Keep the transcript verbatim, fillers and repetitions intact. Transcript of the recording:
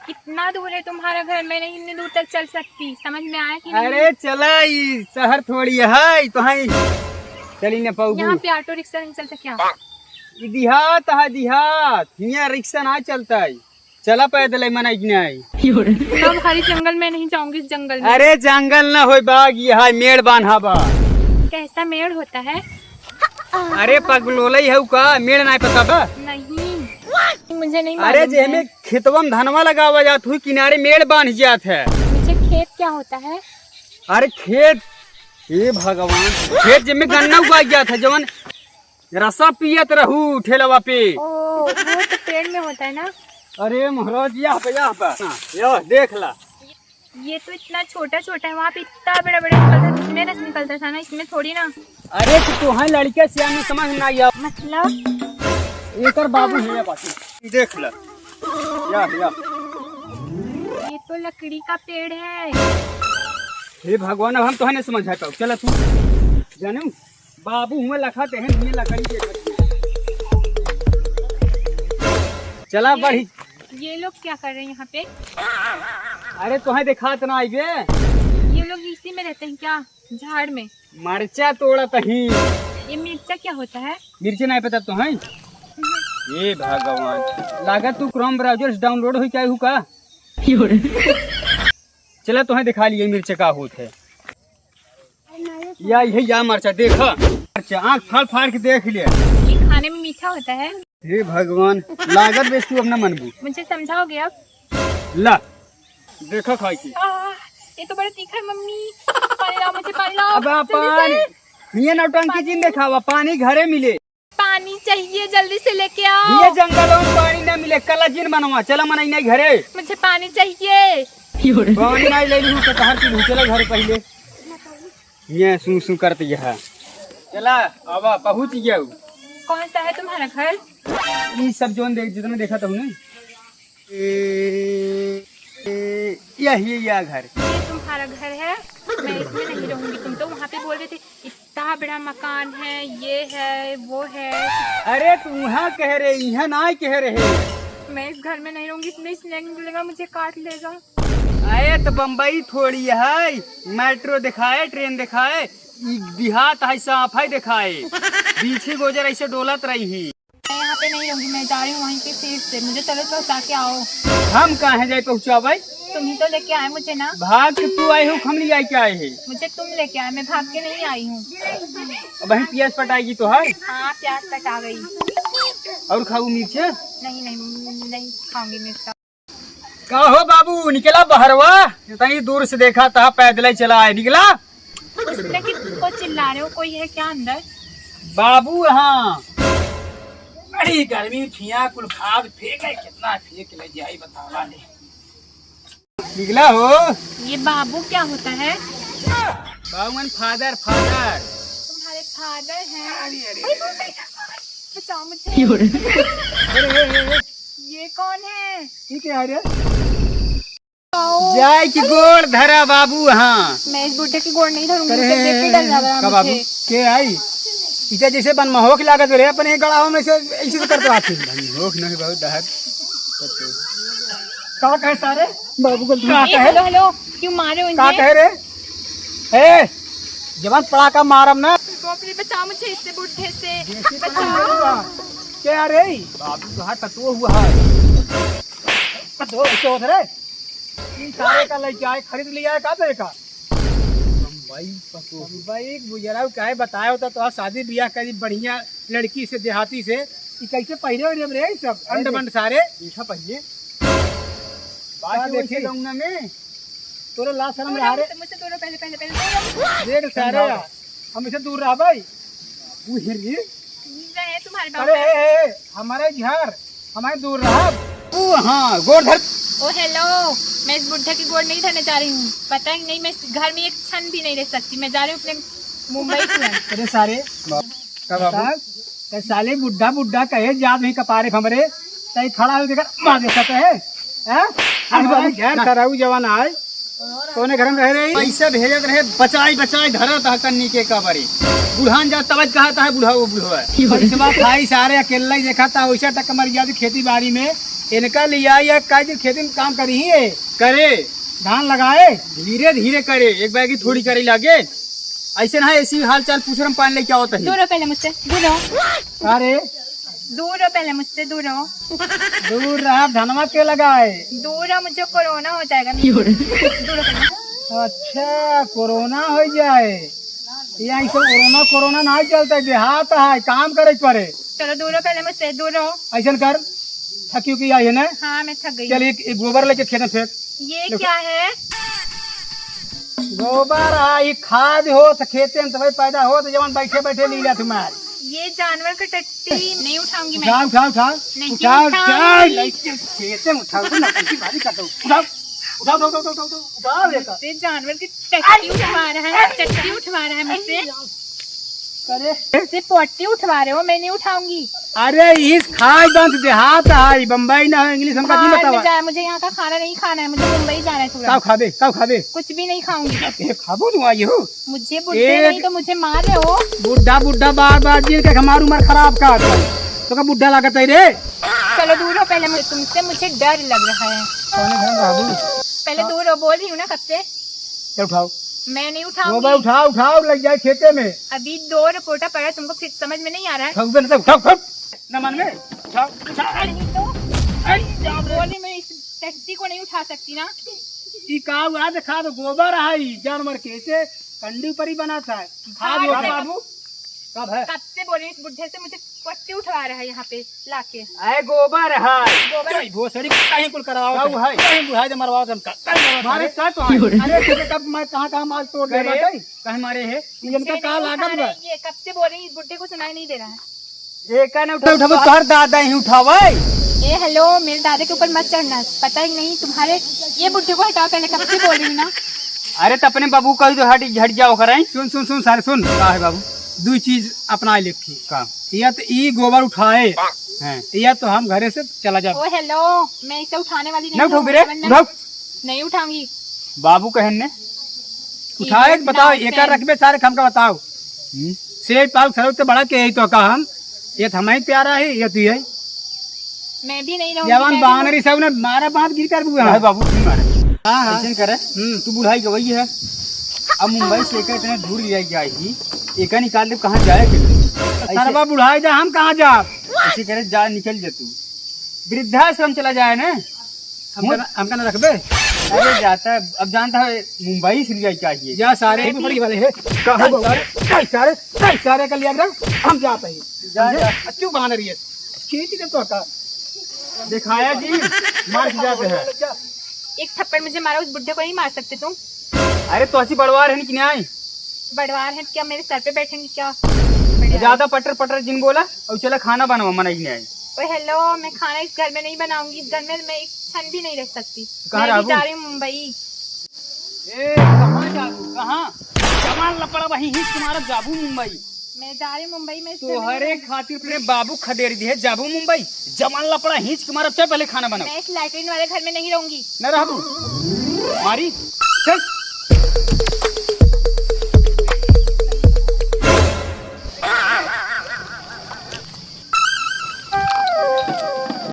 कितना दूर है तुम्हारा घर? मैं नहीं इतनी दूर तक चल सकती, समझ में आया कि नहीं? अरे चला, ई शहर थोड़ी है, तो हाँ, चली न पाऊबू। यहाँ पे ऑटो रिक्शा नहीं चलता क्या? ई देहात है, देहात, हियाँ रिक्शा ना चलता है। चला पैदल है, मना कि नहीं? अब हरी जंगल में नहीं जाऊंगी, इस जंगल में। अरे जंगल ना होय, बाग, यहाँ मेड़ बान्हा बा। कैसा मेड़ होता है? अरे पगलोलई है का, मेड़ नहीं पता बा? नहीं, मुझे नहीं अरे मालूम है। जेमे खेतवा में धनवा लगावा जात हुई, किनारे मेड़ बान्ह जात है। मुझे खेत क्या होता है? अरे खेत, हे भगवान, खेत जेमे गन्ना उगाई जात है, जवन रसा पियत रहू ठेलवा पे। ओ, वो तो पेड़ में होता है ना। अरे महाराज, यहाँ पे, यहाँ पे, हाँ, यो देख ला। ये तो इतना छोटा छोटा है, वहाँ पे इतना बड़ा बड़ा निकलता था, जिसमें रस निकलता था ना, इसमें थोड़ी ना। अरे तो तोहार लड़के से हमें समझ ना आया। मतलब? एकर बाबू है बाकी। देख ले। या, या। ये तो लकड़ी का पेड़ है। हे भगवान, अब हम तोहे नहीं समझा पाऊ। चला तू, जानू, बाबू हुए लखा ते हैं, हुए लकड़ी के। चला ये बढ़ी। ये लोग क्या कर रहे हैं यहाँ पे? अरे तोहे देखात ना आइबे। ये लोग इसी में रहते हैं क्या, झाड़ में? मरचा तोड़त ही। ये मिर्चा क्या होता है? मिर्चा नहीं पता तोहे? हे भगवान, लागत तू Chrome browser से download होई क्या हु का? चला तोहे देखा लिए मिर्चा का होत है। या, ये या मरचा, देखा। मरचा, आँख फाड़ फाड़ के देख ले। ये खाने में मीठा होता है। हे भगवान, लागत बेस तू अपना मनबू। मुझे समझाओगे अब? ला, देखा खाई के। आ, ये तो बड़ा तीखा है मम्मी। पानी लाओ, मुझे पानी लाओ। अब आप जल्दी से। पानी, ये नौटंकी जिन देखावा, पानी घरे मिले। पानी चाहिए, जल्दी से लेके आओ। ये जंगल में पानी ना मिले, कला जिन मनवा, चला मनई नहीं घरे। मुझे पानी चाहिए। पानी नहीं ले लूँ तो बाहर पी लूँ, चला घर पहले। ये सू सू करती है। चला, अब पहुँच गया। कौन सा है तुम्हारा घर? ये सब जोन देख, जितना देखा तुमने। ए, ए, यही या घर। ये तुम्हारा घर है? मैं इसमें नहीं रहूंगी। तुम तो वहाँ पे बोल रहे थे, इतना बड़ा मकान है, ये है, वो है। अरे, तू वहाँ कह रहे, यहाँ ना कह रहे। मैं इस घर में नहीं रहूंगी, इसमें snake निकलेगा, मुझे काट लेगा। अरे, तो बम्बई थोड़ी है, मेट्रो दिखाए, ट्रेन दिखाए, ई देहात है, साफ है दिखाए। बीछी गोजर ऐसे डोलत रही ही। मैं यहाँ पे नहीं रहूंगी, मैं जा रही हूँ वहीं पे फिर से। मुझे चलो पहुँचा के आओ। हम काहे जाए पहुँचावे? तुम ही तो लेके आए मुझे ना। भाग के तू आए हो, हम ले आए के आए हैं। मुझे तुम लेके आए, मैं भाग के नहीं आई हूँ। अब वहीं प्यास पटाएगी तोहार? हाँ, प्यास पटा गई। और खाऊ मिर्चा? नहीं, नहीं, नहीं खाऊंगी मिर्चा। का हो बाबू, निकला बहरवा? इतनी दूर से देखा था, पैदल ही चला आए, निकला? उसमें कि तुमको चिल्ला रहे हो, कोई है क्या अंदर? बाबू, हाँ। बड़ी गर्मी थिया, कुल खाद फेंक है, कितना फेंक ले जाई, बतावा ले। निकला हो? ये बाबू क्या होता है? बाबू मन father, father। तुम्हारे father हैं? अरे, अरे, अरे, अरे। बचाओ मुझे। अरे, अरे, अरे। ये कौन है? ये क्या है रे? आओ। जाए की गोड़ धरा बाबू, हाँ। मैं इस बूढ़े की गोड़ नहीं धरूंगी, अरे, उसे देख के डर लग रहा का बाबू? मुझे। के आई? इसे जैसे बनमहो की लागत रे, अपने गड़ावा में से ऐसे तो करते आते हैं। बनमहो की नहीं, बहुत डहर। का कहे सारे? बाबू को का ए, कहे? हेलो, हेलो, क्यों मारे हो का इनके? कहे रे? ए, जवान पड़ा का मारम ना। बाप रे, बचाओ मुझे इससे, बूढ़े से। देसी बचाओ। पतंग हुआ। क्या रे? बाबू का हाथ पतुआ हुआ है। पतुआ कैसे होत रे? ई सारे का लइका है, खरीद लिया है का तेरे का? बम्बई पतुआ। बम्बई बुजराऊ काहे बताए होता तो आज शादी ब्याह करी बढ़िया लड़की से, देहाती से। ई कैसे पहिरे हो रे सब? अरे अंड बंड सारे। देखा पहिले। बात का वैसे देखी? गौना में। तोरे लाज शरम रहा रे। मुझसे, मुझसे तोड़ो पहले, पहले, पहले तोड़ो। देख सारे, हम इसे दूर रहा भाई। वो हिर गई। रहे तुम्हारे बाप अरे, का। ए, ए, ए, हमारे घर, हमारे दूर रहा। ओ हाँ, गोड़ धर। ओ हेलो, मैं इस बुढ़े की गोड़ नहीं धरने जा रही हूँ। पता ही नहीं, मैं इस घर में एक क्षण भी नहीं रह सकती। मैं जा रही हूँ अपने मुंबई तुरंत। अरे सारे, का बाबू? बता, ते साले बुड्ढा बुड्ढा कहे जात नहीं कपारे फमरे, तई खड़ा हो के कर मार देता है, हैं? हमारे घर सराऊ जवान आए, कौने घर में रह रही? पैसा भेजत रहे, बचाई बचाई धरत है कन्नी के कबरी। बुढ़ान जा तबज कहा था बुढ़ा वो बुढ़वा। पैसवा खाई सारे अकेला ही देखा था, वैसा टक मर गया खेती बाड़ी में। इनका लिया या काई दिन खेती में काम करी ही है। करे। धान लगाए। धीरे धीरे करे, एक बार की थोड़ी करे लागे। ऐसे ना ऐसी हाल चाल पूछ रहे, हम पानी लेके आवत है। दूर रहो पहले मुझसे, दूर रहो। अरे। दूर रहो पहले मुझसे, दूर रहो। दूर रहा, धनवा के लगाए। दूर रहो, मुझे कोरोना हो जाएगा। दूर रहो पहले। अच्छा, कोरोना हो जाए। यहाँ इसे कोरोना, कोरोना ना चलता है, देहात है, काम करे पड़े। चलो दूर रहो पहले मुझसे, दूर रहो। ऐसन कर, थकी उकी आई है ना? हाँ, मैं थक गई। चल, एक, एक गोबर लेके खेत में फेंक। ये लो। क्या है? गोबर आ, ई खाद हो तो खेते में तो भाई पैदा हो, तो जवन बैठे बैठे लीला तुम्हार। ये जानवर का टट्टी नहीं उठाऊंगी मैं। उठा, उठा, उठा। नहीं उठा, उठाऊंगी। उठा, लेके खेते में उठा, उठा, नौटंकी भारी कर दो। उठाओ, उठाओ, उठाओ, उठाओ, उठाओ, उठाओ, उठाओ, ये कर। ये जानवर की टट्टी उठवा रहा है, टट्टी उठवा रहा है मुझसे। अरे। मुझसे पट्टी उठवा रहे हो, मैं नहीं उठाऊंगी। अरे, इस खाए बंद देहात है, बम्बई ना हो, इंग्लिश हमका नहीं बाहर में बतावा। जाए, मुझे यहाँ का खाना नहीं खाना है, मुझे मुंबई जाना है पूरा। काउ खाबे, काउ खाबे? कुछ भी नहीं खाऊंगी। ए, खाबो तू आई हो? मुझे बुढ़े एक नहीं तो मुझे मार रहे हो। बुढ़ा, बुढ़ा बार बार जी के हमार उम्र खराब कर। तो का बुढ़ा लागत है रे? चलो दूर हो पहले, मुझे तुमसे, मुझे डर लग रहा है। कौन है बाबू? पहले दूर हो, बोल रही हूँ ना कब से। चल उठाओ। मैं नहीं वो उठाऊंगी। भाई उठाओ, उठाओ, लग जाए खेते में। अभी दो रिपोर्टा पड़ा, तुमको फिर समझ में नहीं आ रहा है? उठाओ, उठाओ, उठाओ, उठाओ। ना मन में, उठाओ, उठाओ। नहीं तो। अरे, क्या बोल रही, मैं इस टट्टी को नहीं उठा सकती ना। ई का हुआ, देखा तो गोबर है, ई जानवर के, इसे कंडी ऊपर ही बना था। खाद वो बाबू। कब है? कब से बोल रही हूँ इस बुढ़े से, मुझे पट्टी उठवा रहा है यहाँ पे लाके। अरे गोबर है। गोबर। जय भोसड़ी, कहीं कुल कराओ। का है? कहीं बुढ़ाई दे मरवाओ तुम का। कहीं मरवाओ मारे तुम। का तो है? अरे तुझे कब मैं कहाँ कहाँ माल तोड़ दे करे? बताई? कहीं मारे है? ये इनका मुझे का नहीं लागत उठा बा? रही है, कब से बोल रही हूँ, इस बुढ़े को सुनाई नहीं दे रहा है। ये का ना उठा, उठा, तोहर दादा ही उठावे। ए हेलो, मेरे दादा के ऊपर मत चढ़ना, पता ही नहीं तुम्हारे। ये बुढ़े को हटाओ पहले, कब से बोल रही हूँ ना। अरे तो अपने बाबू कही तो हट, हट जाओ करे। सुन, सुन, सुन सारे सुन। का है बाबू? दो चीज अपना लेखी। का? या तो ई गोबर उठाए, हैं। या तो हम घरे से चला जाब। ओ हेलो, मैं इसे उठाने वाली नहीं नहीं उठाओ हूँ, बेरे, समझ में उठाओ। नहीं उठाऊंगी। बाबू कहन ने। उठाए के बताओ, एकर रखबे सारे, हमका बताओ। हम्म। सेठ पाल सरोज तो बड़ा के है तो का हम, ये तो हमारी प्यारा है, ये तो है। मैं भी नहीं रहूंगी, जवान मैं भी बानरी सब ने मारा बांध गिर कर बुआ। भाई बाबू नहीं मारे। हाँ, हाँ। ऐसे करे, हम्म। तू बुढ़ाई गवई है। अब मुंबई से एकर इतने दूर ले आई ही, एका निकाल दे, कहाँ जाए के? ऐसे सरवा बुढ़ाई जा, हम कहाँ जाब? ऐसे करे, जा, निकल जा तू। वृद्धाश्रम चला जाए ना। हमका ना, हमका ना रखबे? अरे जाता है, अब जानता है मुंबई से लिया चाहिए। जा सारे, यही पड़ी वाले है। कहाँ सारे, कहीं सारे, कहीं सारे कर लिया करो, हम जाते हैं। जा, समझे? जा। अच्छू बहाना रही है। खींच दे तो का। दिखाया जी, मार के जाते हैं। एक थप्पड़ मुझे मारा, उस बुढ़े को नहीं मार सकते तुम? अरे तो ऐसी बड़वार है कि नहीं? बड़वार है क्या, मेरे सर पे बैठेंगी क्या? बड़े ज्यादा पटर पटर जिन बोला और चला खाना बनावा, मना ही नहीं आई। ओ हेलो, मैं खाना इस घर में नहीं बनाऊंगी, इस घर में मैं एक क्षण भी नहीं रह सकती। कहाँ मैं भी रहबू? जा रही हूँ मुंबई। ए, कहाँ जाबू? कहाँ? जवान लपड़ा वही हिच मारत जाबू मुंबई। मैं जा रही हूँ मुंबई में, इस घर में तोहरे नहीं रहूंगी। खातिर अपने बाबू खदेड़ दिए, जाबू मुंबई। जवान लपड़ा हिच मारत, चल पहले खाना बनाओ। मैं इस लैट्रिन वाले घर में नहीं रहूंगी। न रहबू? मारी? चल।